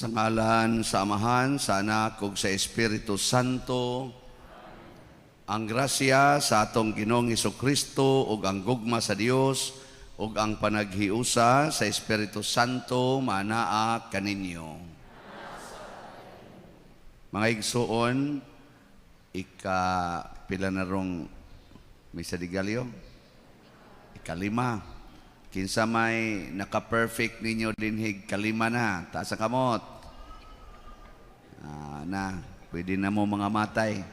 Sa ngalan sa Amahan, sa Anak ug sa Espiritu Santo, ang grasya sa atong Ginoong Kristo ug ang gugma sa Dios ug ang panaghiusa sa Espiritu Santo manaa kaninyo. Mga igsuon, ika pila na rong Misa de Gallo? Ikalima. Kinsa may naka-perfect ninyo dinhig kalima na, taas ang kamot. Ah, na, pwede na mo mga matay.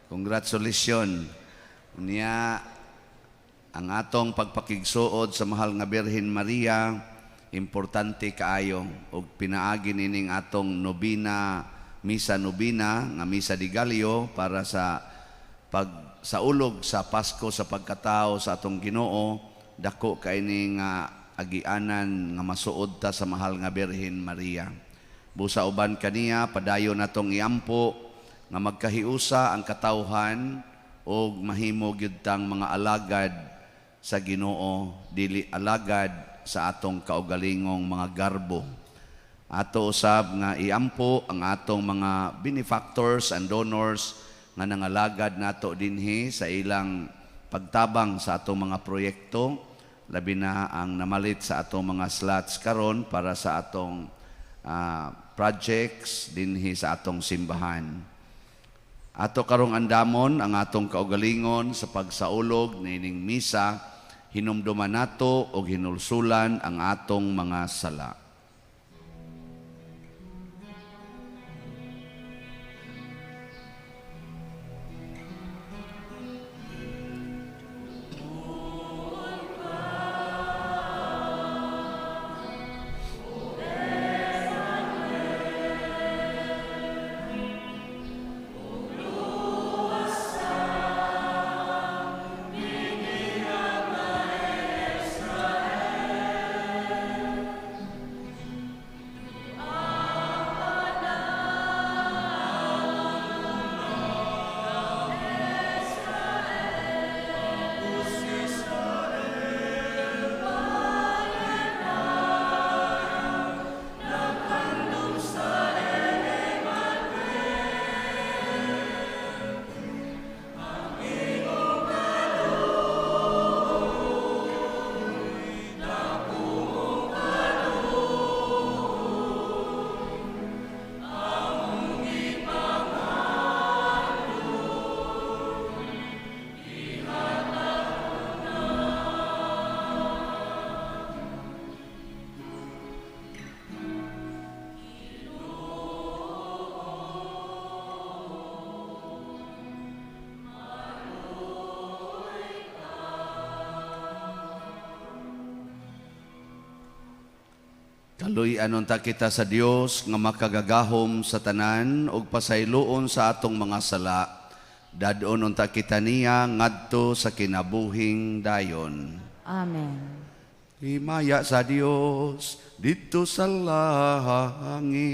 Congratulations. Unya, ang atong pagpakigsuod sa mahal nga Birhen Maria, importante kaayo og pinaagi nining atong nobina, misa nobina nga Misa de Gallo para sa pag saulog sa Pasko sa pagkatao sa atong Ginoo. Dako kay ni nga agianan nga masuod ta sa mahal nga Birhen Maria. Busa uban kaniya, padayon natong iampo nga magkahiusa ang katawhan og mahimo gyud tang mga alagad sa Ginoo, dili alagad sa atong kaugalingong mga garbo. Ato usab nga iampo ang atong mga benefactors and donors nga nangalagad nato dinhi sa ilang pagtabang sa atong mga proyekto, labi na ang namalit sa atong mga slots karon para sa atong projects dinhi sa atong simbahan. Ato karong andamon ang atong kaugalingon sa pagsaulog niining misa, hinumduman nato og hinulsulan ang atong mga sala. Kaluy-an unta kita sa Dios nga makagagahom sa tanan ug pasayloon sa atong mga sala. Dad-on unta kita niya ngadto sa kinabuhing dayon. Amen. Himaya sa Dios didto sa langit.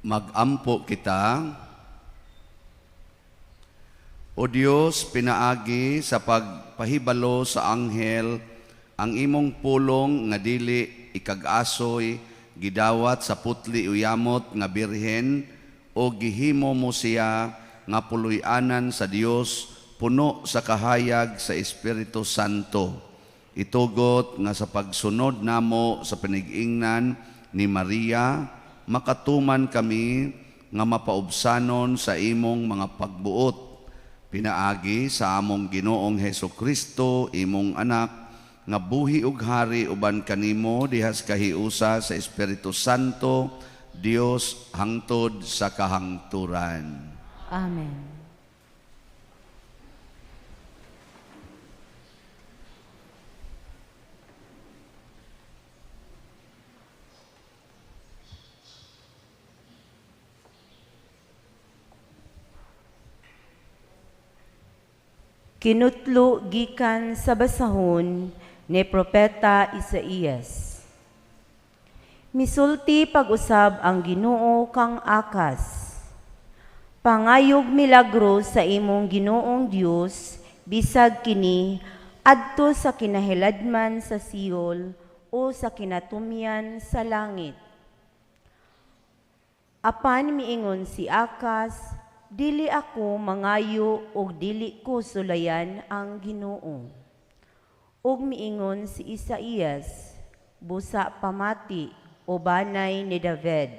Magampo kita. O Dios, pinaagi sa pagpahibalo sa anghel ang imong pulong nga dili ikag-asoy gidawat sa putli uyamot nga birhen o gihimo mo siya nga puloy-anan sa Dios puno sa kahayag sa Espiritu Santo. Itugot nga sa pagsunod namo sa panigingnan ni Maria, makatuman kami nga mapaubsanon sa imong mga pagbuot. Pinaagi sa among Ginoong Heso Kristo, imong anak, nga buhi ug hari uban kanimo dihas kahiusa sa Espiritu Santo, Dios hangtod sa kahangturan. Amen. Kinutlo gikan sa basahon ni Propeta Isaías. Misulti pag-usab ang Ginoo kang Akas. Pangayog milagro sa imong Ginoong Dios, bisag kini adto sa kinahiladman sa Siol o sa kinatumyan sa langit. Apan miingon si Akas, dili ako mangayo og dili ko sulayan ang Ginoo. Ug miingon si Isaías, busa pamati o banay ni David,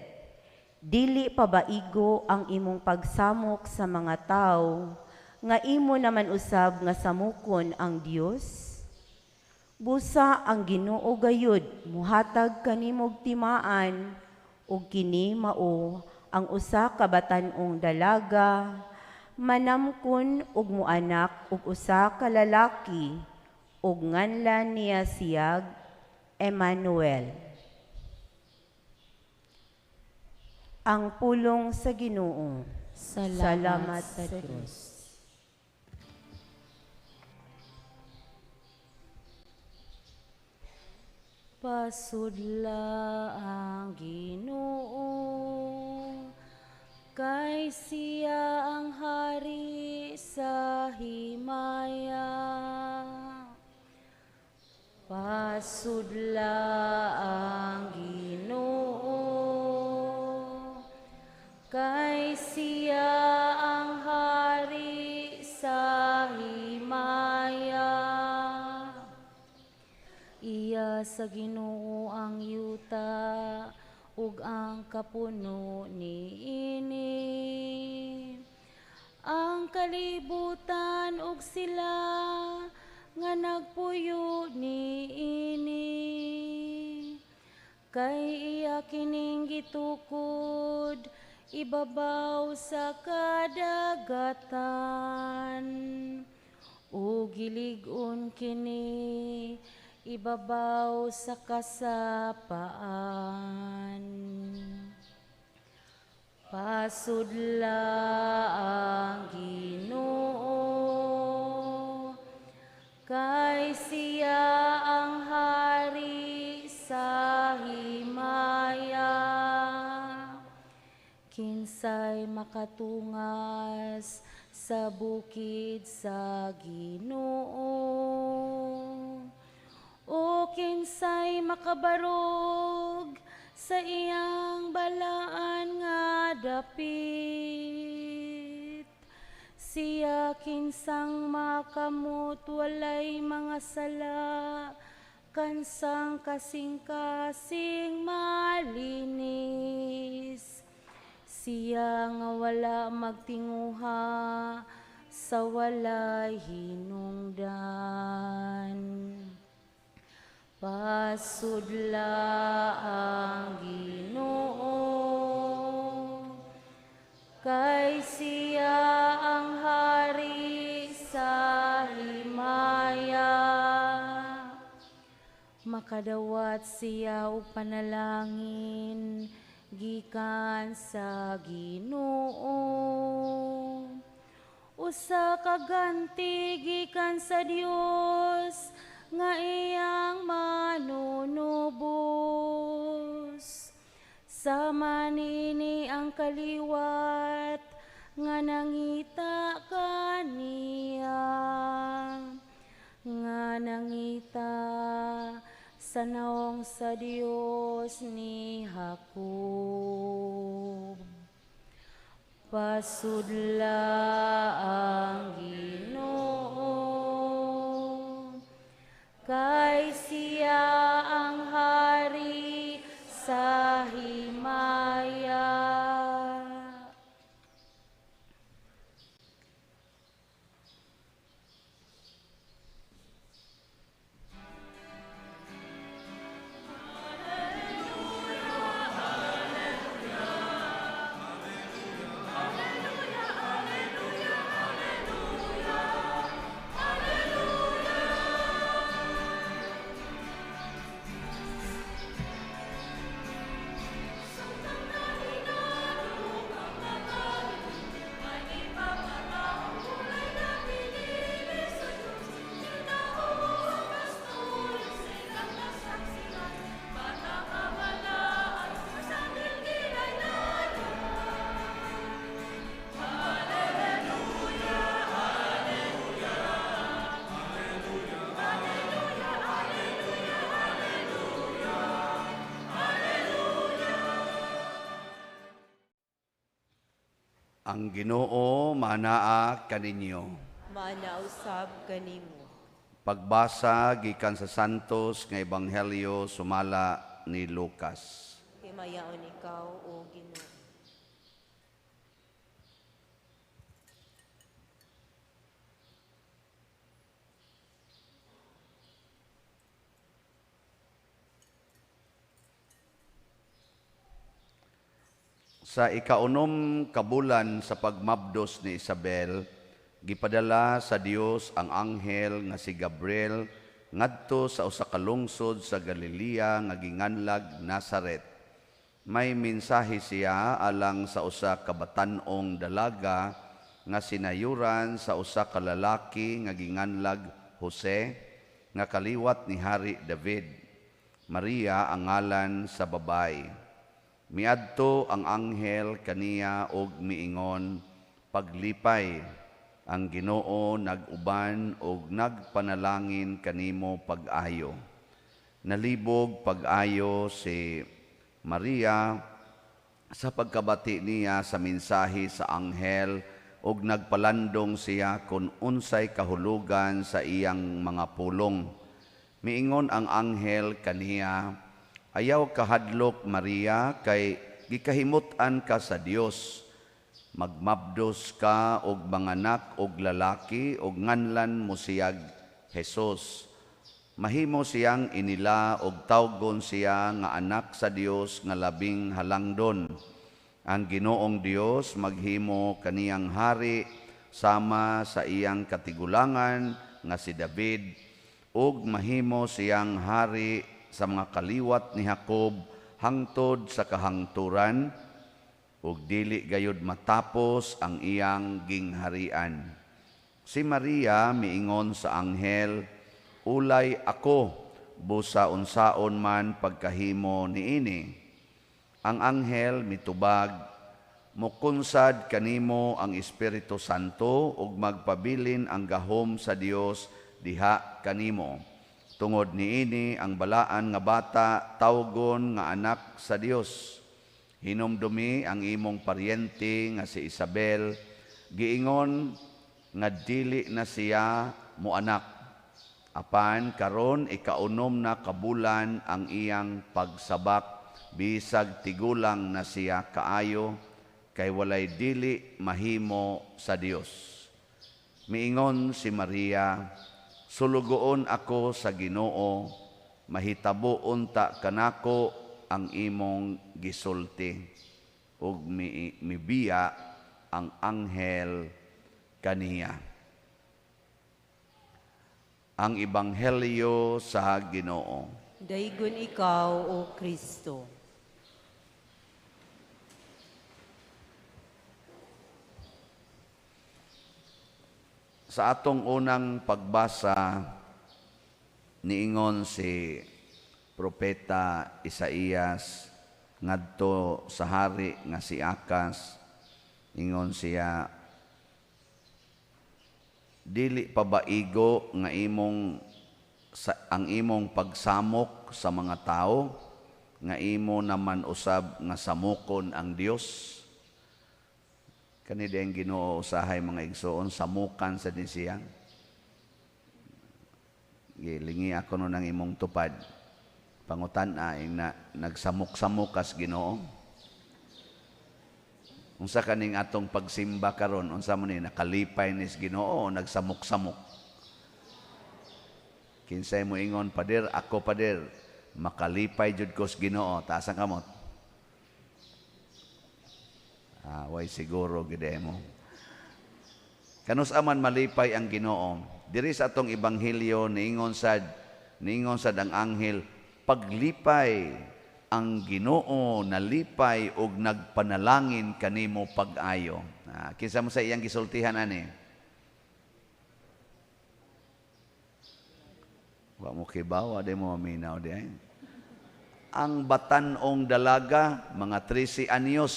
dili pabaigo ang imong pagsamok sa mga tawo nga imo naman usab nga samukon ang Dios? Busa ang Ginoo gayud muhatag kanimog timaan, ug kini mao ang usa ka batan-ong dalaga, manamkon ug muanak og usa ka lalaki, ug nganlan niya siyag Emmanuel. Ang pulong sa Ginoo. Salamat sa Diyos. Pasudla ang Ginoo, kay siya ang hari sa himaya. Pasudla ang Ginoo, kay siya ang hari sa himaya. Iya sa Ginoo ang yuta ug ang kapuno niini. Ang kalibutan ug sila nga nagpuyo niini. Kay iya kining gitukod ibabaw sa kadagatan, ug gilig-on kini ibabaw sa kasapaan. Pasudla ang Ginoo, kay siya ang hari sa himaya. Kinsay makatungas sa bukid sa Ginoo, o kinsay makabarog sa iyang balaan nga dapit. Siya kinsang makamot walay mga sala, kansang kasing-kasing malinis. Siya nga wala magtinguha sa walay hinungdan. Pasudla ang Ginoo, kay siya ang hari sa himaya. Makadawat siya og panalangin gikan sa Ginoo. Usa ka ganti gikan sa Dios nga iyang manunubos. Sama niini ang kaliwat nga nangita kaniya, nga nangita sa naong sa Dios ni Jacob. Pasudla ang Ginoo, kay siya ang hari sa himaya. Ang Ginoo manaa kaninyo. Manausab kanimo. Pagbasa gikan sa Santos nga Ebanghelyo sumala ni Lucas. Himayaon ikaw, o Ginoo. Sa ikaunom kabulan sa pagmabdos ni Isabel, gipadala sa Dios ang anghel nga si Gabriel ngadto sa usa ka lungsod sa Galilea nga ginganlag Nazaret. May mensahe siya alang sa usa ka batan-ong dalaga nga sinayuran sa usa ka lalaki nga ginganlag Jose nga kaliwat ni Hari David. Maria ang ngalan sa babay. Miadto ang anghel kaniya og miingon, paglipay, ang Ginoo nag-uban og nagpanalangin kanimo pag-ayo. Nalibog pag-ayo si Maria sa pagkabati niya sa mensahe sa anghel og nagpalandong siya kon unsay kahulugan sa iyang mga pulong. Miingon ang anghel kaniya, ayaw kahadlok Maria kay gikahimut-an ka sa Dios. Magmabdos ka og manganak og lalaki og nganlan mo siyag Jesus. Mahimo siyang inila og tawgon siya nga anak sa Dios nga labing halangdon. Ang Ginoong Dios maghimo kaniyang hari sama sa iyang katigulangan nga si David ug mahimo siyang hari sa mga kaliwat ni Jacob hangtod sa kahangturan ug dili gayud matapos ang iyang gingharian. Si Maria miingon sa anghel, ulay ako, busa unsaon man pagkahimo niini. Ang anghel mitubag, mukunsad kanimo ang Espiritu Santo ug magpabilin ang gahom sa Dios diha kanimo. Tungod niini ang balaan nga bata tawgon nga anak sa Dios. Hinumdumi ang imong paryente nga si Isabel, giingon nga dili na siya moanak. Apan karon ikaunom na kabulan ang iyang pagsabak, bisag tigulang na siya kaayo, kay walay dili mahimo sa Dios. Miingon si Maria, sulugoon ako sa Ginoo, mahitabo unta kanako ang imong gisulti. Ug mibiya ang anghel kaniya. Ang Ebanghelyo sa Ginoo. Daygon ikaw, O Kristo. Sa atong unang pagbasa, niingon si Propeta Isaías, ngadto sa hari nga si Akas. Ingon siya, dili pa ba igo nga imong ang imong pagsamok sa mga tao nga imo naman usab nga samukon ang Dios? Kani ang Ginoo usahay, mga igsoon, samukan sa din siya. Gilingi ako no ng imong tupad. Pangutan-a na nagsamok-samok kas Ginoo. Unsa kaning atong pagsimba karon, unsa man ni, nakalipay nis Ginoo o nagsamok-samok? Kinsay mo ingon, "Pader, ako pader, makalipay jud ko sa Ginoo"? Taas ang kamot. Ah, way siguro gid mo. Kanus aman malipay ang Ginoo? Diri sa atong ebanghelyo, niingon sad ang anghel, paglipay ang Ginoo nalipay og nagpanalangin kanimo pag-ayo. Ah, kinsa mo sa iyang gisultihan ani? Wa mo kibaw, di mo maminaw di ay. Ang batan-ong dalaga, mga 13 anyos,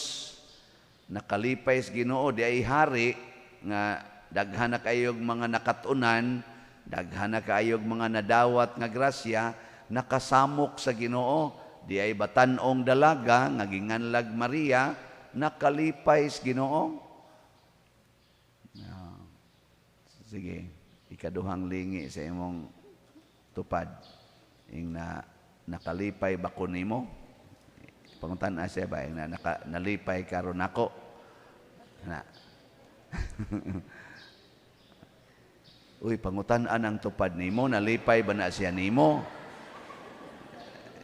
nakalipay sa Ginoo, di ay hari nga daghan na kayog mga nakatunan, daghan na kayog mga nadawat nga grasya, nakasamok sa Ginoo, di ay batan-ong dalaga nga ginganlag Maria, nakalipay sa Ginoo. Sige, ikaduhang lingi sa imong tupad. Ing na nakalipay ba ko nimo? Pangutan-a siya ba, ing na nalipay karon nako? Na. Uy, pangutan-an ang tupad nimo, nalipay ba na siya nimo?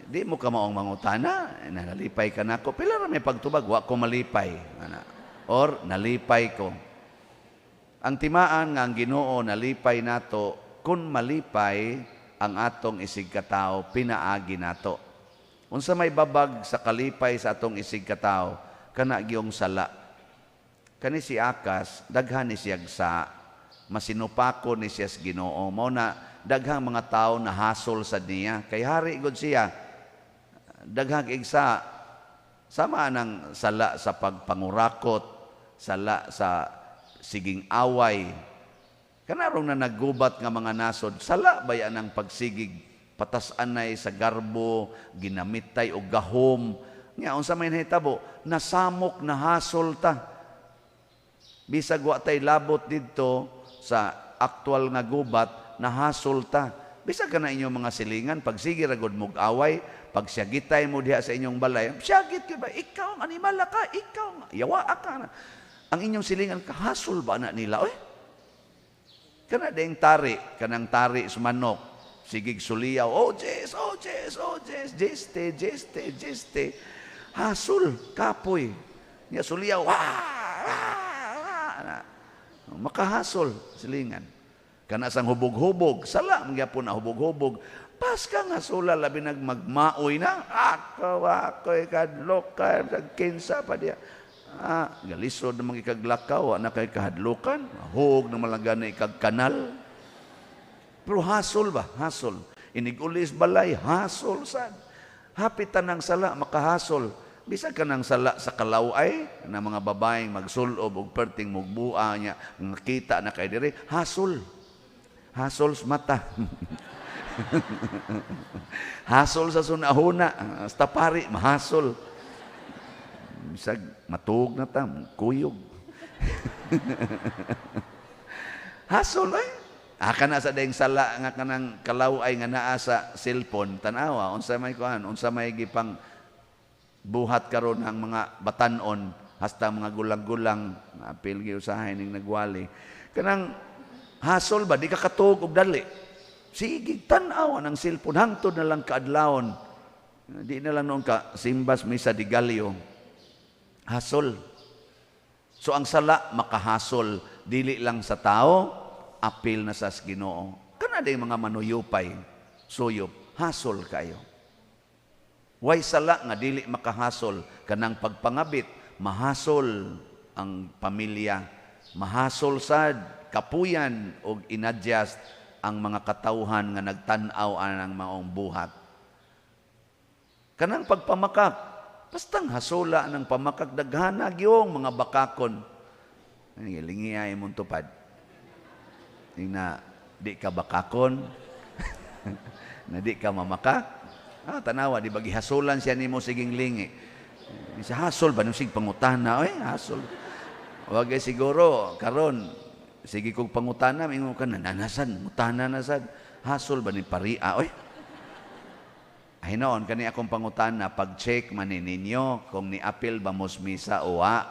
Di mo ka maong mangutana, nalipay ka nako. Pila ra may pagtubag, wa ko malipay. Ana. Or nalipay ko. Ang timaan nga ang Ginoo nalipay nato, kun malipay ang atong isig katao, pinaagi nato. Unsa may babag sa kalipay sa atong isig katao, kana gyung sala. Kani si Akas, daghan ni siyag sa masinupako ni siya sa Ginoo. Mao na daghang mga tao na hasol sa niya. Kay hari gud siya, daghang igsa sama nang sala sa pagpangurakot, sala sa siging away. Kanarong na naggubat nga mga nasod, sala ba yan ang pagsigig patas-anay sa garbo, ginamitay o gahom. Nga unsa may nahitabo, nasamok na hasol ta. Bisag wa tay labot didto sa aktual nga gubat, nahasol ta. Bisag ka na inyong mga silingan, pagsige ra gud mog away, pagsiyagitay mo diha sa inyong balay, siyagit ka ba? Ikaw ang animal ka, ikaw ang yawa ka. Ang inyong silingan, kahasol ba na nila? Oy? Kana ding tari, kanang tari sa manok, sigig suliyaw, oh Jess, oh Jess, oh Jess, jeste, jeste, jeste. Hasol, kapoy. Nya suliyaw, wah, wah, wah. Makahasol, silingan. Kana sang hubog-hubog, sala, magyapon na hubog-hubog. Paska nga sula, labi nagmagmaoy na. Ako, ako'y kadlokan, sa kinsa pa diya. Ah, galisod na mga ikaglakaw, na kay kahadlukan, hug na malaga na ikagkanal. Pero hasol ba? Hasol. Inigulis balay, hasol sad. Hapitan ng sala, makahasol. Bisag ka ng sala sa kalaway, na mga babaeng magsulob og perting mugbua niya, nga kita na kay dire, hasol. Hasol sa mata. Hasol sa sunahuna, sa pari, mahasol. Bisag matuog na ta, kuyog. Hasol ay. Aka na sa dayeng sala nga kanang kalaway nga naa sa cellphone, tan-awa unsa may kuan, unsa may gipang buhat karon ang mga batan-on hasta mga gulang-gulang, apil gyud usahay ning nagwali. Kanang hasol ba di ka katuog og dali. Sige, tan-awa ng cellphone hangtod na lang kaadlawon. Di na lang noon ka simbas misa di galyo. Hasol. So ang sala makahasol dili lang sa tao, apil na sa Ginoo. Kana day mga manuyupay, suyop, hasol kayo. Way sala nga dili makahasol kanang pagpangabit, mahasol ang pamilya, mahasol sad kapuyan og inadjust ang mga katawhan nga nagtan-aw anang maong buhat. Kanang pagpamakak, Bastang hasula ng pamakak, daghana gyung mga bakakon. Ay, lingi ay mong tupad. Na di ka bakakon, na di ka mamakak. Ah, tanawa, di ba gihasulan siya nimo siging lingi. Sa hasol ba nung sig pangutana, oy, hasol. Wag ay siguro karon sige kog pangutana, mingon ka nananasan, ngutana na sad. Hasol ba ni paria, oy? Ay noon, kani akong pangutana, pag-check man ni ninyo kung ni-apil ba mos misa o wa.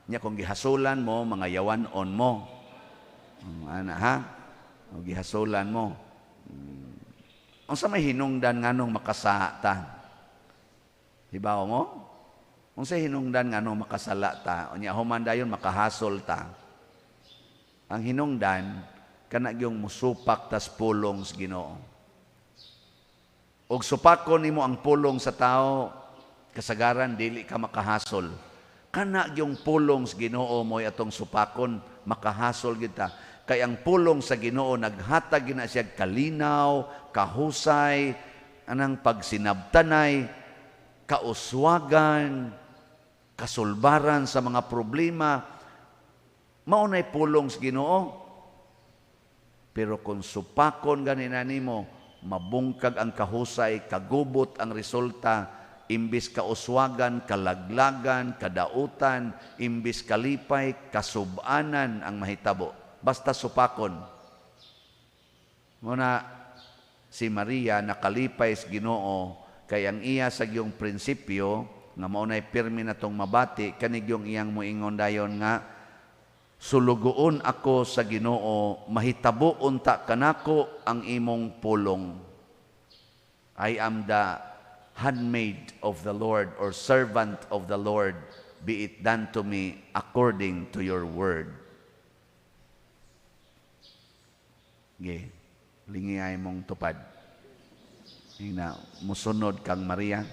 Nya kung gihasulan mo, mga yawan-on mo. Ana ha? O gihasulan mo. Unsa may hinungdan nganong makasala ta? Hibaw mo? Unsa hinungdan nganong makasala ta? Unya human dayon makahasol ta. Ang hinungdan kana gyung musupak tas pulong sa Ginoo. Og supakon nimo ang pulong sa tao, kasagaran dili ka makahasol. Kana gyung pulong sa Ginoo mo'y atong supakon, makahasol gyud ta. Kay ang pulong sa Ginoo naghatag gyud na siya kalinaw, kahusay, anang pagsinabtanay, kauswagan, kasulbaran sa mga problema. Mao nay pulong sa Ginoo. Pero kung supakon gani na nimo, mabungkag ang kahusay, kagubot ang resulta, imbis kauswagan, kalaglagan, kadautan, imbis kalipay, kasubanan ang mahitabo. Basta supakon. Muna si Maria nakalipay sa Ginoo kay ang iya sa giyong prinsipyo nga mao nay pirmi natong mabati kani gyung iyang moingon dayon nga sulugoon ako sa Ginoo, mahitabo unta kanako ang imong pulong. I am the handmaid of the Lord or servant of the Lord, be it done to me according to your word. Ge, lingi ay mong tupad. Hina, musunod kang Maria.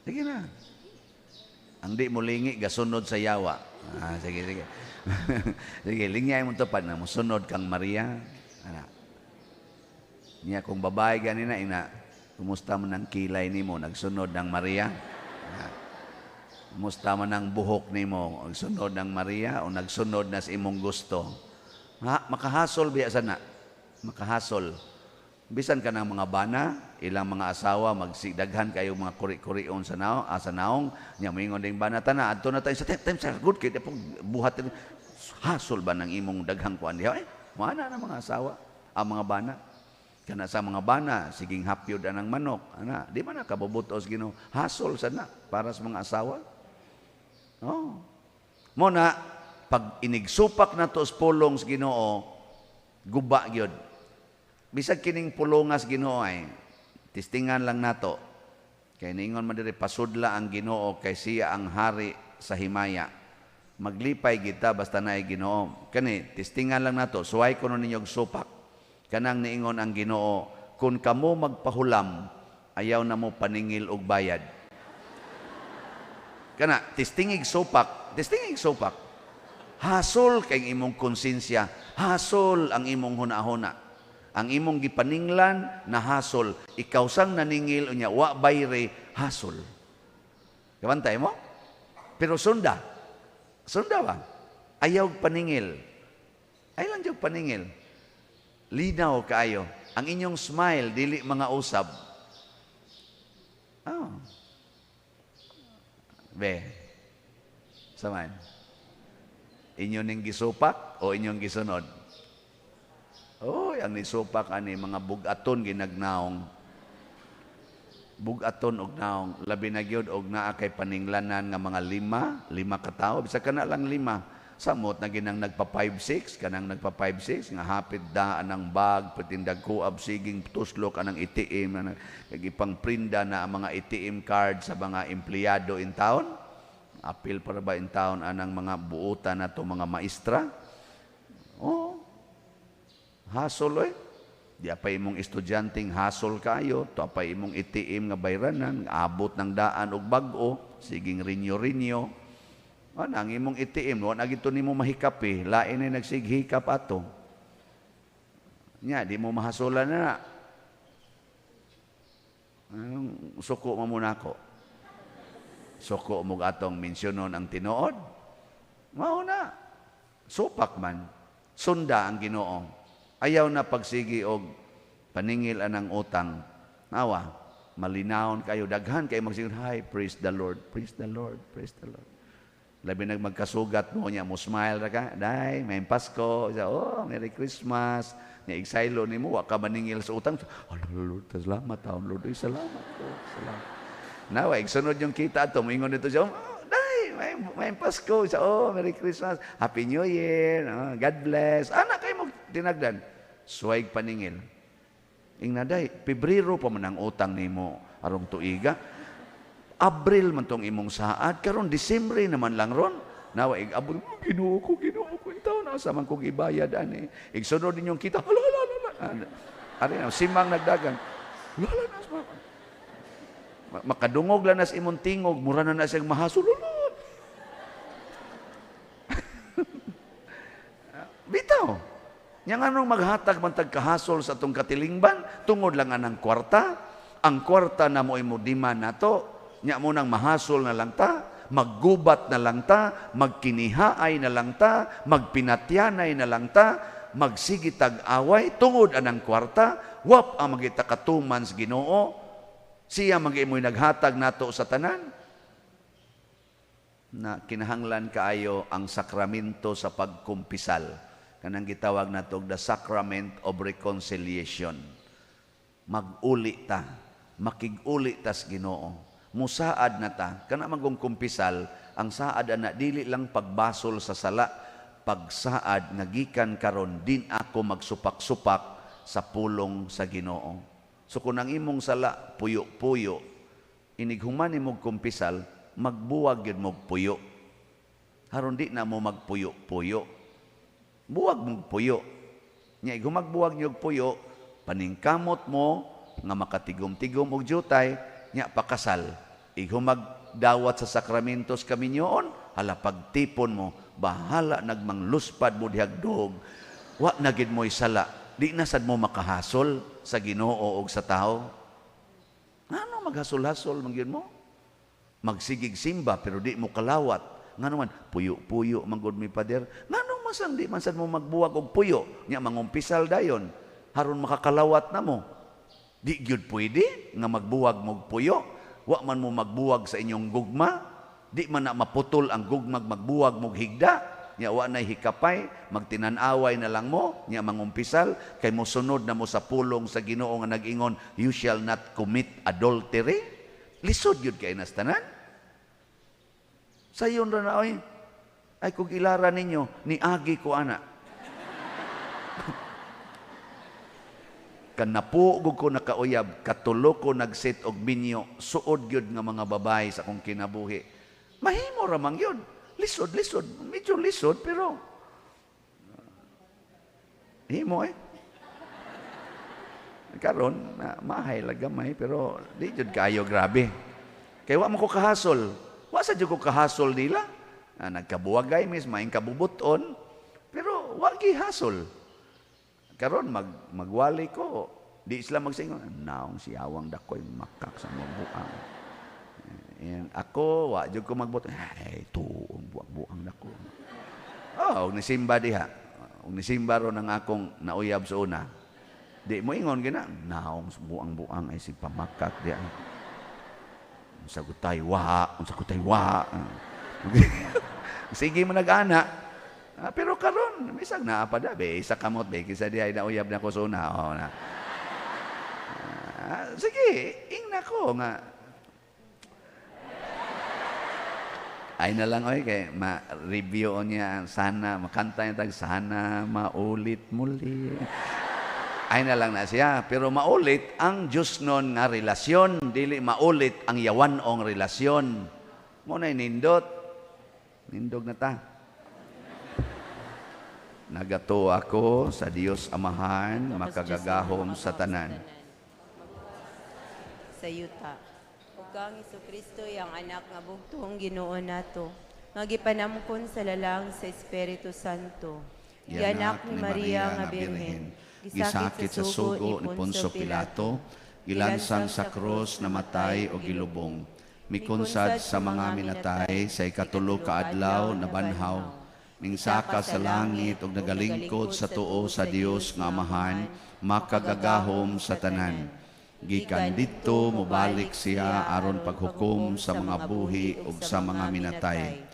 Sige na. Ang di mo lingi, gasunod sa yawa. Ah, sige, sige. Sige, lingi ay mong tupad na musunod kang Maria. Ana. Niya kung babae ganina, ina, kumusta man ang kilay nimo, nagsunod ng Maria? Ah. Kumusta man ang buhok nimo, nagsunod ng Maria o nagsunod na sa imong gusto? Ha, makahasol biya sana. Makahasol. Bisan ka ng mga bana, ilang mga asawa, magsidaghan kayo mga kuri-kurion sa naong, sa naong, nya moingon ding bana tana, adto na tayo sa time, time sa good kay pag buhat hasol ba ng imong daghang kuan diha? Eh, mana na mga asawa, ang mga bana. Kana sa mga bana, siging hapyod anang manok, ana, di man na kabubutos Ginoo. Hasol sana para sa mga asawa. Oh. Mo na pag inigsupak na to sa pulong sa Ginoo, guba gyud. Bisag kining pulongas Ginoo ay tistingan lang nato. Kay ningon man diri pasudla ang Ginoo kay siya ang hari sa himaya. Maglipay kita basta naay Ginoo. Kani tistingan lang nato, suway kuno ninyo og supak. Kanang niingon ang Ginoo, kun kamo magpahulam, ayaw na mo paningil og bayad. Kana tistingig supak, tistingig supak. Hasol kay imong konsensya, hasol ang imong hunahuna. Ang imong gipaninglan na hasol, ikaw sang naningil unya wa bayre, hasol. Kabantay mo? Pero sunda. Sunda ba? Ayaw paningil. Ay lang jud paningil. Linaw kaayo. Ang inyong smile dili mga usab. Oh. Be. Saman. Inyo ning gisupak o inyong gisunod? Oy, ang nisupak ani mga bugaton ginagnaong. Bugaton og naong, labi na gyud og naa kay paninglanan nga mga lima ka tawo, bisag kana lang lima. Samot na ginang nagpa 5-6, kanang nagpa 5-6 nga hapit daan ang bag, patindag kuab siging tuslok anang ATM, anang ipang prinda na ang mga ATM card sa mga empleyado in town. Apil para ba in town anang mga buutan na to mga maestra? Oh. Hasol oy. Di apay imong estudyanteng hasol kayo, to apay imong ATM nga bayranan, abot ng daan og bag-o, siging rinyo-rinyo. Ana ang imong ATM, wa na gito nimo mahikapi, lain na nagsighikap ato. Nya di mo mahasulan na. Anong suko mo muna ako? Suko mo atong mensyonon ang tinuod? Mao na. Supak man. Sunda ang Ginoo. Ayaw na pagsigi og paningil anang utang. Nawa, malinawon kayo, daghan kayo magsigon, "Hi, praise the Lord, praise the Lord, praise the Lord." Labi nag magkasugat mo niya, mo smile ra ka, "Day, may Pasko," siya, "Oh, Merry Christmas." Nya igsaylo nimo, wa ka maningil sa utang. "Oh, Lord, salamat taon, Lord, ay, salamat, Lord, salamat." Nawa, igsunod yung kita ato, moingon dito siya, "Oh, day, may Pasko," siya, "Oh, Merry Christmas, Happy New Year, oh, God bless." Anak kayo mo tinagdan. Suway paningil. Ingna, "Day, Pebrero pa man ang utang nimo arong tuiga. Abril man tong imong saad, karon Disyembre naman lang ron." Nawa ig-abot, "Oh, Ginoo ko, Ginoo ko, intaw na sa man kong ibayad ani." Igsunod ninyong kita, "Hala, hala, hala." Ari na simang nagdagan. "Hala, hala, na, makadungog lang nas imong tingog, mura na na siyang mahasol. Hala." Bitaw. Nya nganong maghatag man tag kahasol sa atong katilingban tungod lang anang kwarta? Ang kwarta na mo imo demand nato, nya mo nang mahasol na lang ta, maggubat na lang ta, magkinihaay na lang ta, magpinatyanay na lang ta, magsigitag away tungod anang kwarta. Wap ang magita katuman sa Ginoo. Siya mag-imoy naghatag nato sa tanan. Na kinahanglan kaayo ang sakramento sa pagkumpisal. Kanang gitawag nato the sacrament of reconciliation. Mag-uli ta, makig-uli tas Ginoo. Musaad na ta, kana magong kumpisal, ang saad ana dili lang pagbasol sa sala, pagsaad nga gikan karon din ako magsupak-supak sa pulong sa Ginoo. So kung ang imong sala puyo-puyo, inighuman nimog kumpisal, magbuwag gyud mog puyo. Haron di na mo magpuyo-puyo. Buwag mong puyo. Nya igumagbuwag niyog puyo, paningkamot mo nga makatigom-tigom og jutay, nya pakasal. Igumagdawat sa sakramentos kaminyoon, hala pagtipon mo, bahala nagmangluspad mo dihag dog. Wa na gid mo'y sala. Di na sad mo makahasol sa Ginoo og sa tao. Ngano maghasol-hasol man gyud mo? Magsigig simba pero di mo kalawat. Ngano man puyo-puyo man gud mi pader. Ngano masang di man sad mo magbuwag og puyo, nya mangumpisal dayon haron makakalawat na mo. Di gyud pwede nga magbuwag mog puyo. Wa man mo magbuwag sa inyong gugma. Di man na maputol ang gugmag magbuwag mog higda. Nya wa nay hikapay, magtinan-away na lang mo, nya mangumpisal kay mosunod na mo sa pulong sa Ginoo nga nag-ingon, "You shall not commit adultery." Lisod gyud kay nas tanan. Sayon ra na oy. Ay kung ilara ninyo, niagi ko ana. Kanapuog ko nakauyab, katulo ko nagset og minyo, suod gyud nga mga babae sa akong kinabuhi. Mahimo ra man gyud. Lisod, lisod. Medyo lisod, pero himo eh. Karon, na, mahay lang gamay, pero di jud kayo grabe. Kay wa man ko kahasol. Wa sa jud ko kahasol nila. Nagkabuwagay mis, maing kabubuton, pero wa gihasol. Karon magwali ko, di sila magsingon, naong siyawang dakoy makak sa mabuang. And ako, wa jud ko magbuot. Ay, tuong buang-buang dako. Oh, og nisimba diha. Og nisimba ron ang akong nauyab sa una. Di mo ingon gina, naong buang-buang ay si pamakak diha. Unsa gutay wa, unsa gutay wa. Sige mo nag-ana. Pero karon bisag naa pa da, be, isa kamot be, kaysa diha nauyab na ko sa una. Oh, na. Sige, ingna ko nga. Ay na lang oy kay ma-review niya sana makanta niya tag sana maulit muli. Ay na lang na siya, pero maulit ang Diyos nun nga relasyon, dili maulit ang yawan-ong relasyon. Mo na nindot. Nindog na ta. Nagato ako sa Dios Amahan, makagagahom sa tanan. Sa yuta. Ug kang Hesukristo yang anak nga bugtong Ginoo nato, nga gipanamkon sa lalang sa Espiritu Santo. Gianak ni Maria nga Birhen, gisakit sa sugo ni Poncio Pilato, gilansang sa krus, namatay o gilubong, mikonsad sa mga minatay, sa ikatulo ka adlaw nabanhaw, mingsaka sa langit ug nagalingkod sa tuo sa Dios nga Amahan, makagagahom sa tanan. Gikan didto mobalik siya aron paghukom sa mga buhi ug sa mga minatay.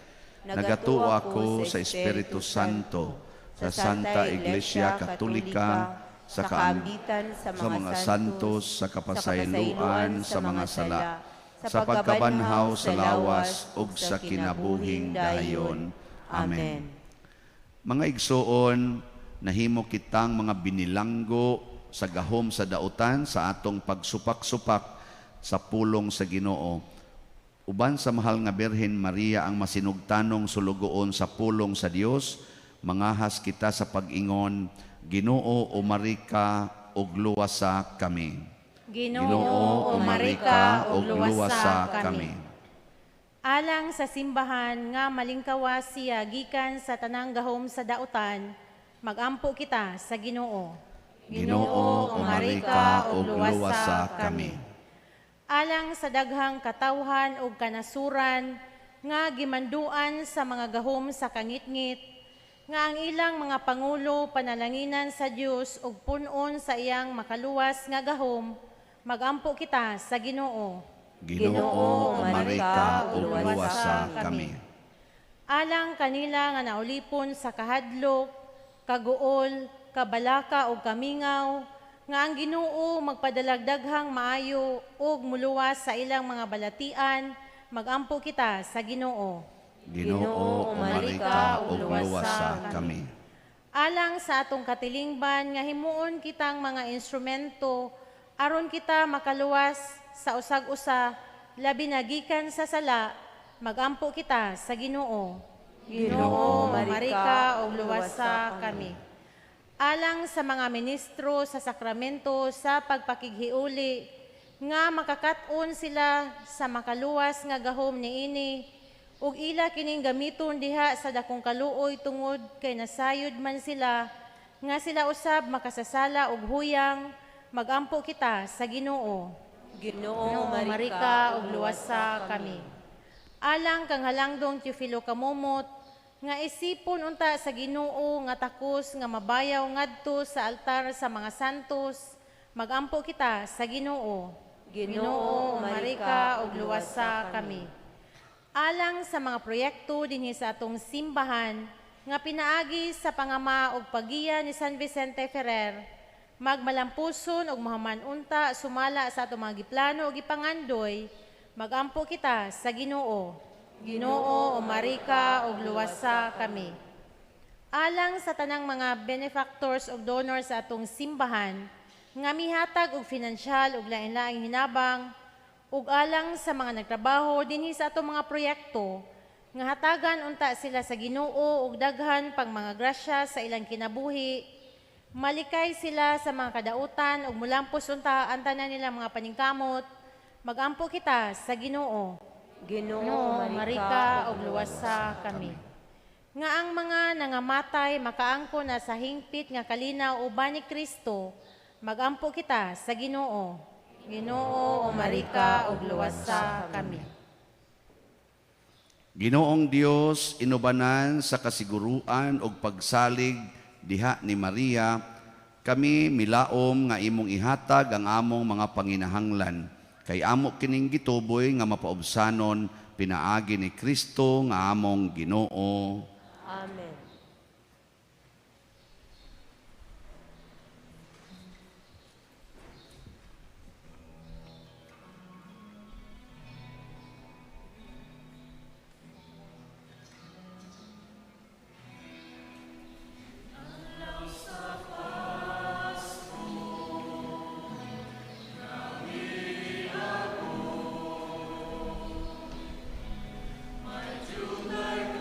Nagatuo ako sa Espiritu Santo, sa Santa Iglesia Katolika, sa kaambitan sa mga santos, sa kapasayloan sa mga sala, sa pagkabanhaw sa lawas ug sa kinabuhing dayon. Amen. Mga igsoon, nahimo kitang mga binilanggo sa gahom sa dautan sa atong pagsupak-supak sa pulong sa Ginoo. Uban sa mahal nga Birhen Maria ang masinugtanong sulugoon sa pulong sa Dios, mangahas kita sa pag-ingon, Ginoo, umarika ug luwasa kami. Ginoo, umarika ug luwasa kami. Alang sa simbahan nga malingkawas siya gikan sa tanang gahom sa dautan, magampo kita sa Ginoo. Ginoo, umarika ug luwasa kami. Alang sa daghang katawhan ug kanasuran nga gimanduan sa mga gahom sa kangitngit, nga ang ilang mga pangulo panalanginan sa Dios ug pun-on sa iyang makaluwas nga gahom, magampo kita sa Ginoo. Ginoo, umarika ug luwasa kami. Alang kanila nga naulipon sa kahadlok, kaguol, kabalaka ug kamingaw, nga ang Ginoo magpadalagdaghang maayo ug muluwas sa ilang mga balatian, magampo kita sa Ginoo. Ginoo, umarika ug luwasa kami. Alang sa atong katilingban nga himuon kitang mga instrumento aron kita makaluwas sa usag-usa, labi na gikan sa sala, magampo kita sa Ginoo. Ginoo, umarika ug luwasa kami. Alang sa mga ministro sa sakramento sa pagpakighiuli, nga makakat-on sila sa makaluwas nga gahom niini, ug ila kining gamiton diha sa dakong kaluoy tungod kay nasayod man sila, nga sila usab makasasala og huyang, magampo kita sa Ginoo. Ginoo, umarika ug luwasa kami. Alang kang halangdong Teofilo Kamumot, nga isipon unta sa Ginoo nga takos nga mabayaw ngadto sa altar sa mga santos, magampo kita sa Ginoo. Ginoo, umarika ug luwasa kami. Alang sa mga proyekto dinhi sa atong simbahan nga pinaagi sa pangama ug paggiya ni San Vicente Ferrer, magmalampuson ug mahuman unta sumala sa atong mga giplano ug gipangandoy, magampo kita sa Ginoo. Ginoo, umarika ug luwasa kami. Alang sa tanang mga benefactors ug donors sa atong simbahan nga mihatag og finansyal ug lain-laing hinabang, ug alang sa mga nagtrabaho dinhi sa atong mga proyekto nga hatagan unta sila sa Ginoo ug daghan pang mga grasya sa ilang kinabuhi, malikay sila sa mga kadautan ug mulampos unta ang tanan nilang mga paningkamot, magampo kita sa Ginoo. Ginoo, umarika ug luwasa kami. Nga ang mga nangamatay makaangko na sa hingpit nga kalinaw uban ni Kristo, magampo kita sa Ginoo. Ginoo, umarika ug luwasa kami. Ginoong Dios, inubanan sa kasiguruan ug pagsalig diha ni Maria, kami milaom nga imong ihatag ang among mga panginahanglan. Kay amo kining gituboy nga mapaubsanon pinaagi ni Kristo nga among Ginoo. Amen. My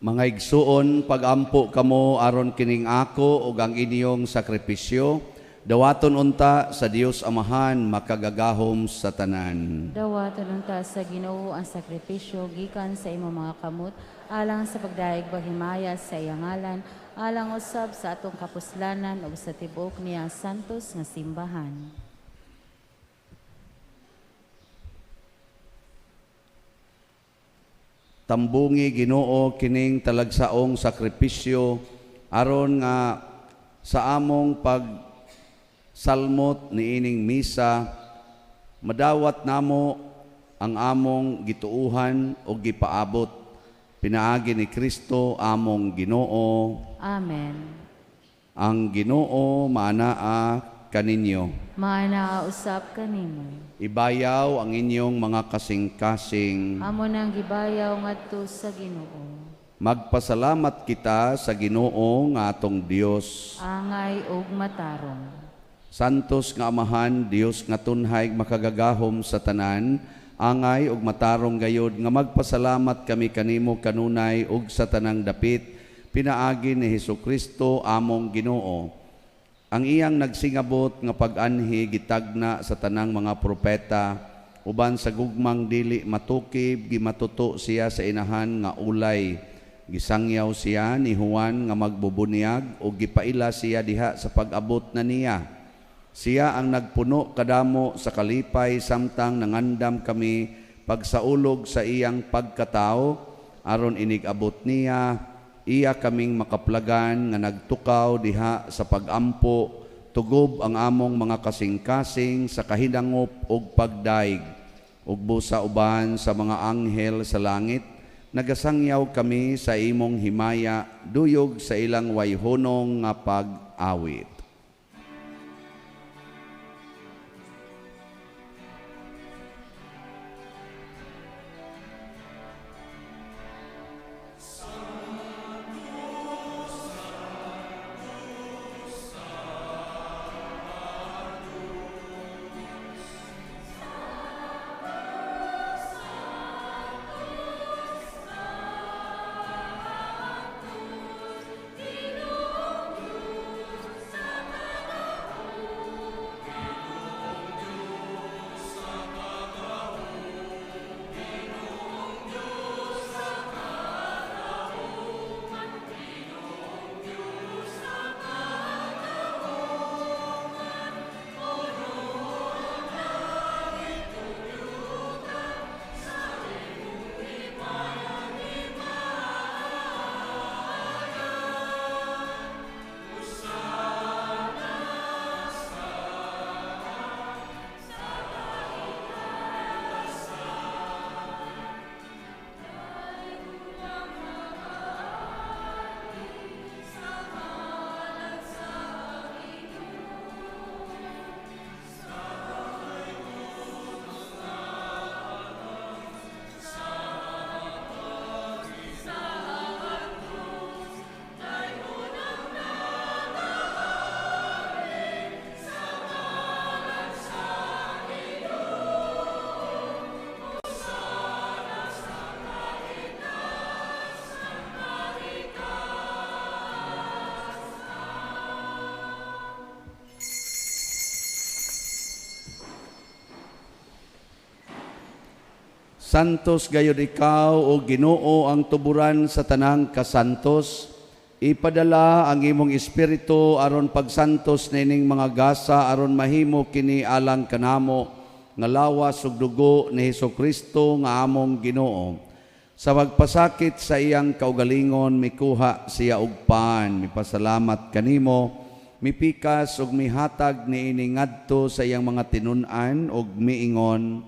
Mga igsuon, pagampo kamo aron kining ako ug ang inyong sakripisyo, dawaton unta sa Dios Amahan makagagahom sa tanan. Dawaton unta sa Ginoo ang sakripisyo gikan sa imong mga kamot alang sa pagdayeg paghimaya sa iyang ngalan, alang usab sa atong kapuslanan ug sa tibuok niya santos nga simbahan. Tambungi Ginoo kining talagsaong sakripisyo aron nga sa among pagsalmot niining misa madawat namo ang among gituohan o gipaabot pinaagi ni Kristo among Ginoo. Amen. Ang Ginoo maanaa kaninyo. Maanaa usab kanimo. Ibayaw ang inyong mga kasing-kasing. Amo nang gibayaw ngadto sa Ginoo. Magpasalamat kita sa Ginoo nga atong Dios. Angay ug matarong. Santos nga Amahan, Dios nga tunhay makagagahom sa tanan, angay ug matarong gayod nga magpasalamat kami kanimo kanunay ug sa tanang dapit, pinaagi ni Hesukristo among Ginoo. Ang iyang nagsingabot nga pag-anhi gitagna sa tanang mga propeta, uban sa gugmang dili matukib gimatuto siya sa inahan nga ulay. Gisangyaw siya ni Juan nga magbubunyag ug gipaila siya diha sa pag-abot na niya. Siya ang nagpuno kadamo sa kalipay samtang nangandam kami pagsaulog sa iyang pagkatao aron inig-abot niya iya kaming makaplagan nga nagtukaw diha sa pagampo, tugob ang among mga kasing-kasing sa kahinangop ug pagdaig. Ug busa uban sa mga anghel sa langit, nagasangyaw kami sa imong himaya, duyog sa ilang wayhunong nga pag-awit. Santos gayud ikaw o Ginoo ang tuburan sa tanang kasantos. Ipadala ang imong espiritu aron pagsantos nining mga gasa aron mahimo kini alang kanamo nga lawas ug dugo ni Hesukristo nga among Ginoo. Sa pagpasakit sa iyang kaugalingon mikuha siya og pan, mipasalamat kanimo, mipikas ug mihatag niini ngadto sa iyang mga tinun-an ug miingon,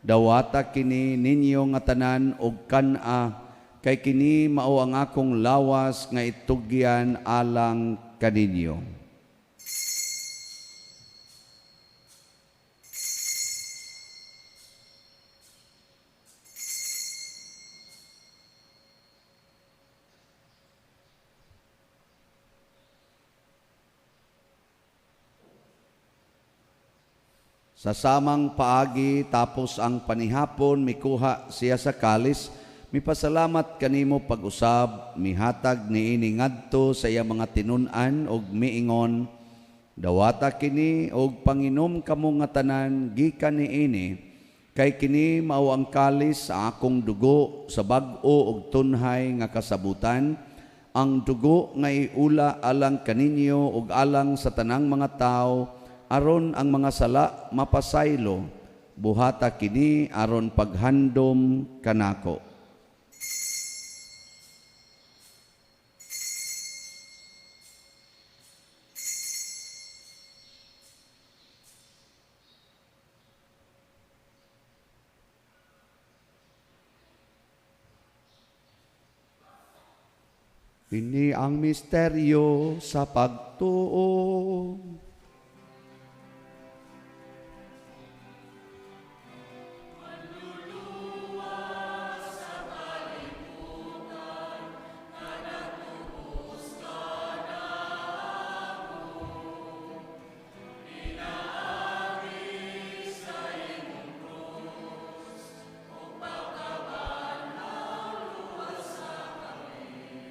dawata kini ninyo nga tanan og kan-a, kay kini mao ang akong lawas nga itugyan alang kaninyo. Sa samang paagi tapos ang panihapon mikuha siya sa kalis, mipasalamat kanimo pag-usab, mihatag niini ngadto sa iyang mga tinun-an og miingon, dawata kini og panginom kamo nga tanan gikan niini, kay kini mao ang kalis sa akong dugo sa bag-o og tunhay nga kasabutan, ang dugo nga iula alang kaninyo ug alang sa tanang mga tawo, aron ang mga sala mapasaylo. Buhata kini aron paghandom kanako. Ini ang misteryo sa pagtuo. Manluluwas sa kalibutan, nga natubos ka namo. Pinaagi sa imong krus, ug pagkabanhaw luwasa kami.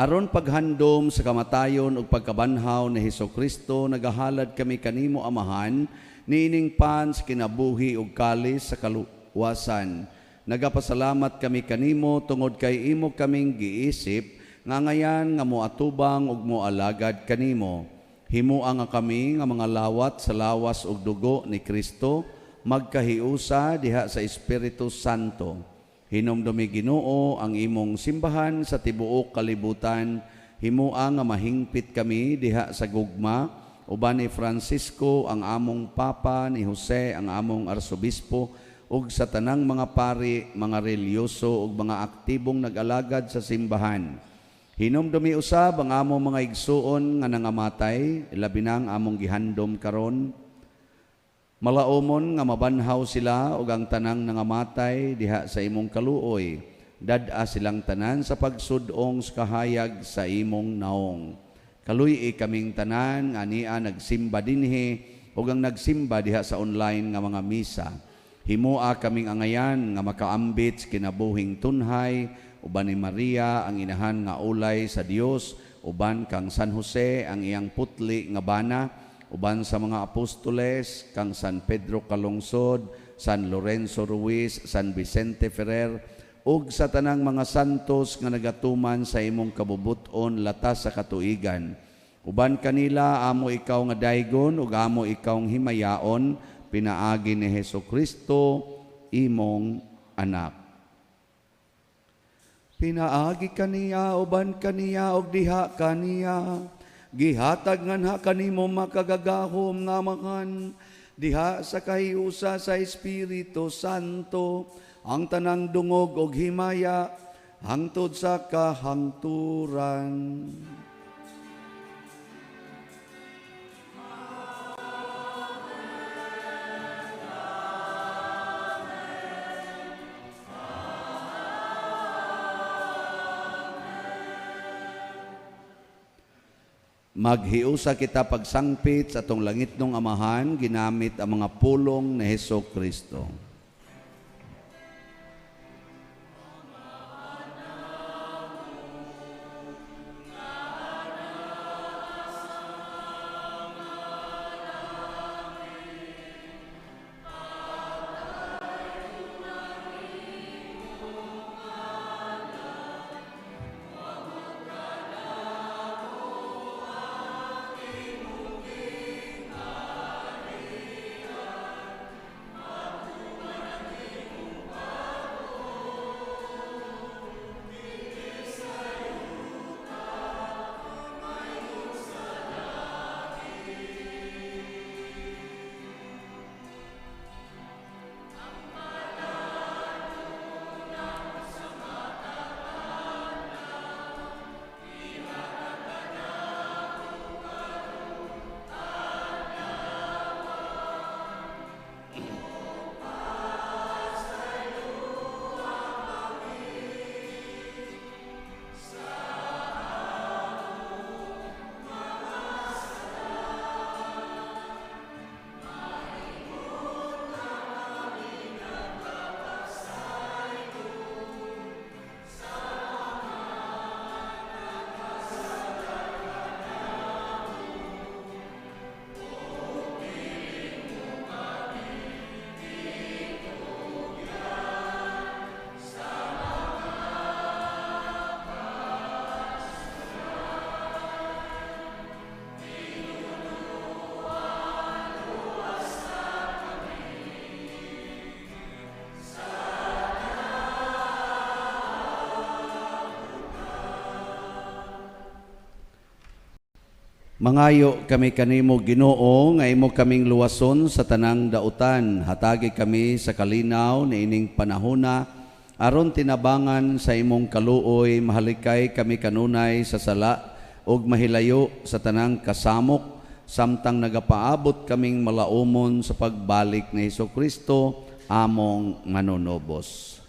Aron paghandom sa kamatayon ug pagkabanhaw ni Hesukristo, nagahalad kami kanimo Amahan, niining pan sa kinabuhi ug kalis sa kaluwasan. Nagapasalamat kami kanimo tungod kay imo kaming giisip nga ngayan nga moatubang ug moalagad kanimo. Himua nga kami nga mga lawat sa lawas ug dugo ni Kristo, magkahiusa diha sa Espiritu Santo. Hinumdumi Ginoo ang imong simbahan sa tibuok kalibutan, himua nga mahingpit kami diha sa gugma, uban ni Francisco ang among Papa, ni Jose ang among Arsobispo, ug sa tanang mga pari, mga reliyoso ug mga aktibong nag-alagad sa simbahan. Hinumdumi usab ang among mga igsuon nga nangamatay, labi na ang among gihandom karon. Malaomon nga mabanhaw sila ug ang tanang nangamatay diha sa imong kaluoy. Dad-a silang tanan sa pagsud-ong sa kahayag sa imong naong. Kaluy-i kaming tanan nga ania nagsimba dinhi ug ang nagsimba diha sa online nga mga misa. Himua kaming angayan nga makaambit sa kinabuhing tunhay uban ni Maria ang inahan nga ulay sa Dios, uban kang San Jose ang iyang putli nga bana, uban sa mga apostoles kang San Pedro Calungsod, San Lorenzo Ruiz, San Vicente Ferrer, ug sa tanang mga santos nga nagatuman sa imong kabubut-on latas sa katuigan. Uban kanila amo ikaw nga daygon ug amo ikaw himayaon, pinaagi ni Hesukristo imong anak. Pinaagi kaniya, uban kaniya ug diha kaniya, gihatag nganha kanimo makagagahom nga Amahan, diha sa kahiusa sa Espiritu Santo, ang tanang dungog og himaya hangtod sa kahangturan. Maghiusa kita pagsangpit sa atong langitnong Amahan, ginamit ang mga pulong ni Hesukristo. Mangayo kami kanimo Ginoo nga imo kaming luwason sa tanang dautan. Hatagi kami sa kalinaw niining panahona aron tinabangan sa imong kaluoy, mahalikay kami kanunay sa sala ug mahilayo sa tanang kasamok samtang nagapaabot kaming malaumon sa pagbalik ni Hesukristo among manunubos.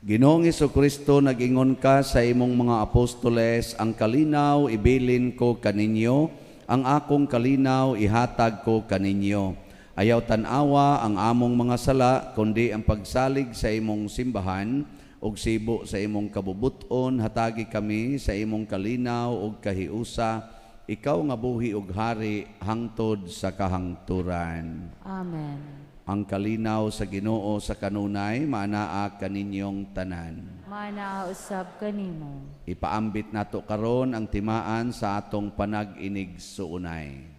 Ginoong Hesukristo, nag-ingon ka sa imong mga apostoles, ang kalinaw ibilin ko kaninyo, ang akong kalinaw ihatag ko kaninyo. Ayaw tan-awa ang among mga sala, kundi ang pagsalig sa imong simbahan, ug sibo sa imong kabubuton, hatagi kami sa imong kalinaw ug kahiusa, ikaw nga buhi ug hari hangtod sa kahangturan. Amen. Ang kalinaw sa Ginoo sa kanunay, maanaa kaninyong tanan. Maanaa usab kanimo. Ipaambit nato karon ang timaan sa atong panag-inig suunay.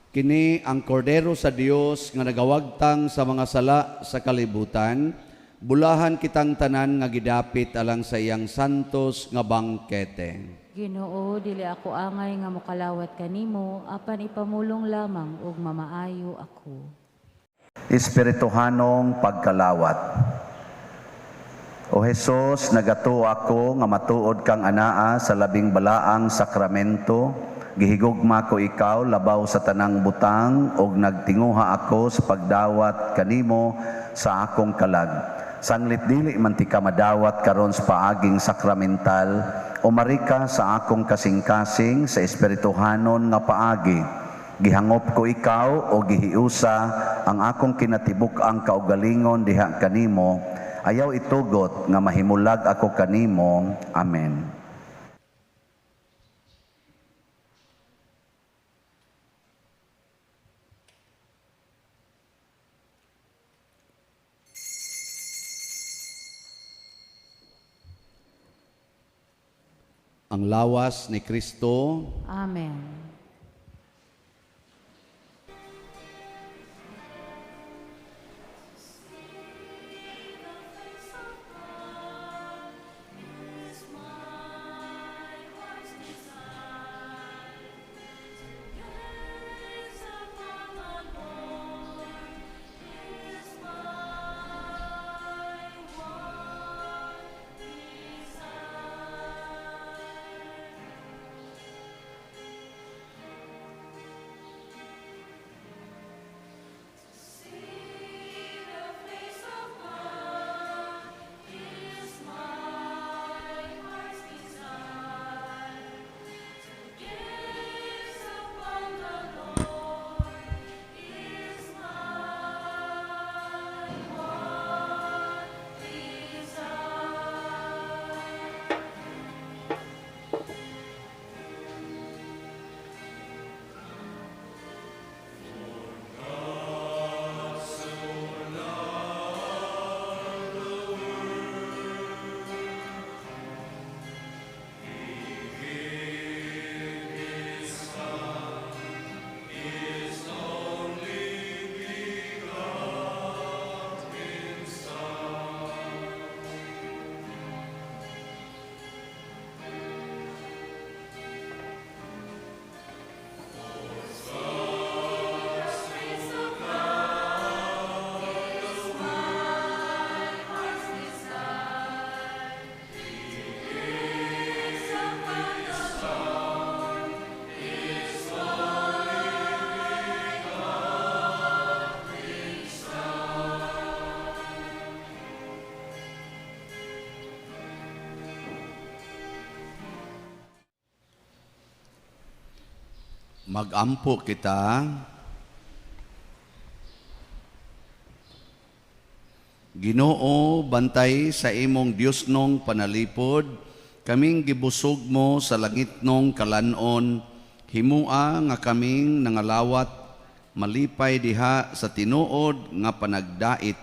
Kini ang kordero sa Dios nga nagawagtang sa mga sala sa kalibutan, bulahan kitang tanan nga gidapit alang sa iyang santos nga bangkete. Ginoo, dili ako angay nga mokalawat kanimo, apan ipamulong lamang ug mamaayo ako. Espirituhanong pagkalawat. O Hesus, nagatuo ako nga matuod kang anaa sa labing balaang sakramento. Gihigugma ko ikaw labaw sa tanang butang og nagtinguha ako sa pagdawat kanimo sa akong kalag. Sanglit dili man ti ka madawat karon sa paaging sakramental, umarika sa akong kasing-kasing sa espirituhanon nga paagi. Gihangop ko ikaw o gihiusa ang akong kinatibuk-ang kaugalingon diha kanimo. Ayaw itugot nga mahimulag ako kanimo. Amen. Ang lawas ni Kristo. Amen. Magampo kita. Ginoo, bantay sa imong Diosnong panalipod, kaming gibusog mo sa langitnong kalanon, himua nga kaming nangalawat, malipay diha sa tinuod nga panagdait.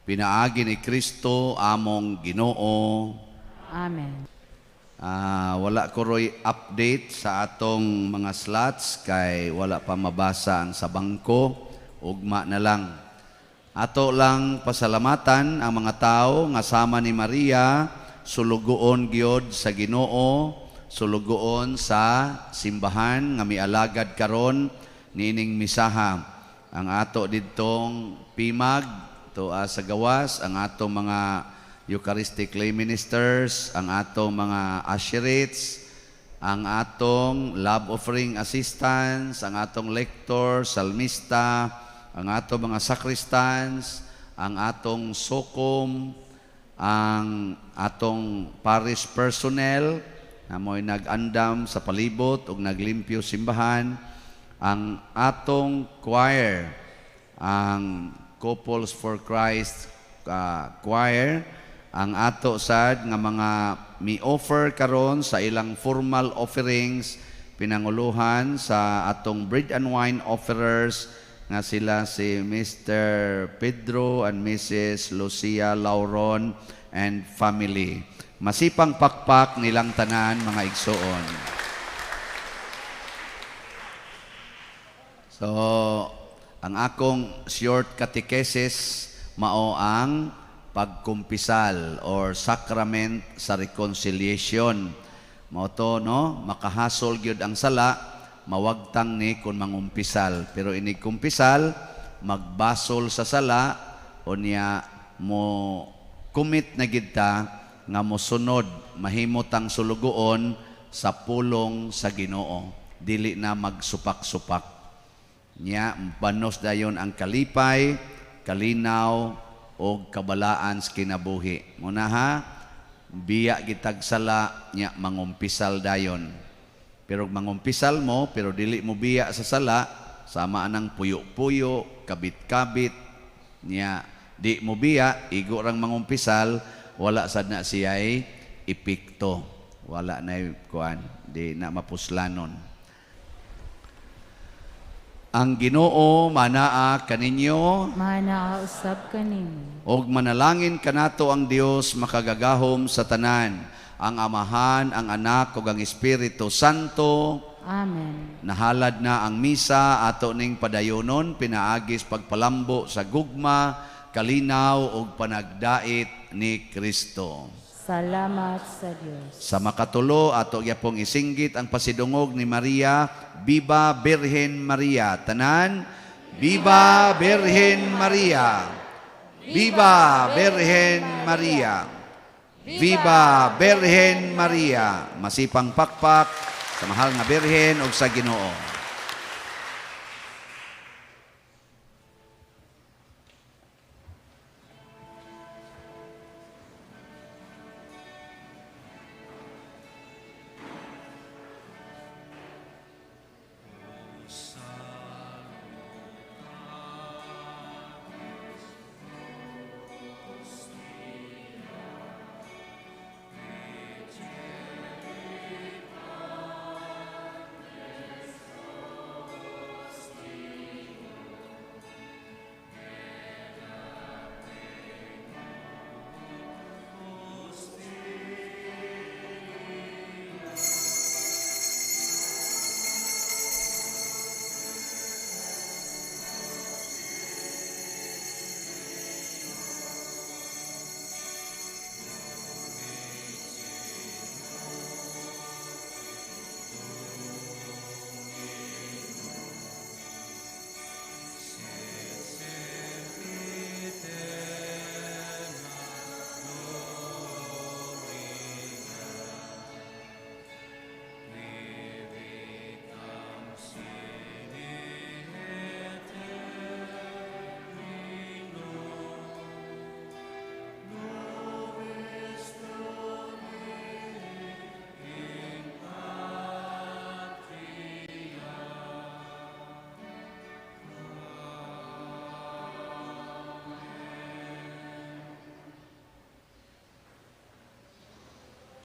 Pinaagi ni Kristo among Ginoo. Amen. Wala ko roy update sa atong mga slots kay wala pa mabasa ang sa bangko, ugma na lang. Ato lang pasalamatan ang mga tao nga sama ni Maria, sulugoon gyud sa Ginoo, sulugoon sa simbahan nga mialagad karon niining misaha. Ang ato didtong pimag toa sa gawas, ang atong mga Eucharistic lay ministers, ang atong mga usherates, ang atong love offering assistants, ang atong lector, salmista, ang atong mga sacristans, ang atong sokom, ang atong parish personnel na mo'y nag-andam sa palibot ug naglimpyo simbahan, ang atong choir, ang Couples for Christ choir, ang ato sad nga mga mi-offer karon sa ilang formal offerings, pinanguluhan sa atong bread and wine offerers nga sila si Mr. Pedro and Mrs. Lucia Lauron and family. Masipang pakpak nilang tanan, mga igsoon. So, ang akong short catechesis mao ang pagkumpisal or sacrament sa reconciliation. Mao to, no? Makahasol gyud ang sala, mawagtang ni kun mangumpisal. Pero inig kumpisal, magbasol sa sala, unya mo commit na gid ta nga mosunod, mahimot ang sulugoon sa pulong sa Ginoo. Dili na magsupak-supak. Nya banos dayon ang kalipay, kalinaw og kabalaan sa kinabuhi. Muna ha, biya gitag sala, nya mangumpisal dayon. Pero mangumpisal mo, pero dili mo biya sa sala, sama anang puyo-puyo, kabit-kabit, nya di mo biya, igo rang mangumpisal, wala sad na siya'y epekto. Wala na kuan, di na mapuslanon. Ang Ginoo manaa kaninyo, Manaa usab kanimo. Og manalangin kanato ang Dios makagagahom sa tanan, ang Amahan, ang Anak ug ang Espiritu Santo. Amen. Nahalad na ang misa ato ning padayonon pinaagis pagpalambo sa gugma, kalinaw ug panagdait ni Kristo. Salamat sa Dios. Sa makatulo ato gyapong isinggit ang pasidungog ni Maria, Viva Birhen Maria. Tanan, Viva Birhen Maria. Viva Birhen Maria. Viva Birhen Maria. Masipang pakpak sa mahal nga Birhen ug sa Ginoo.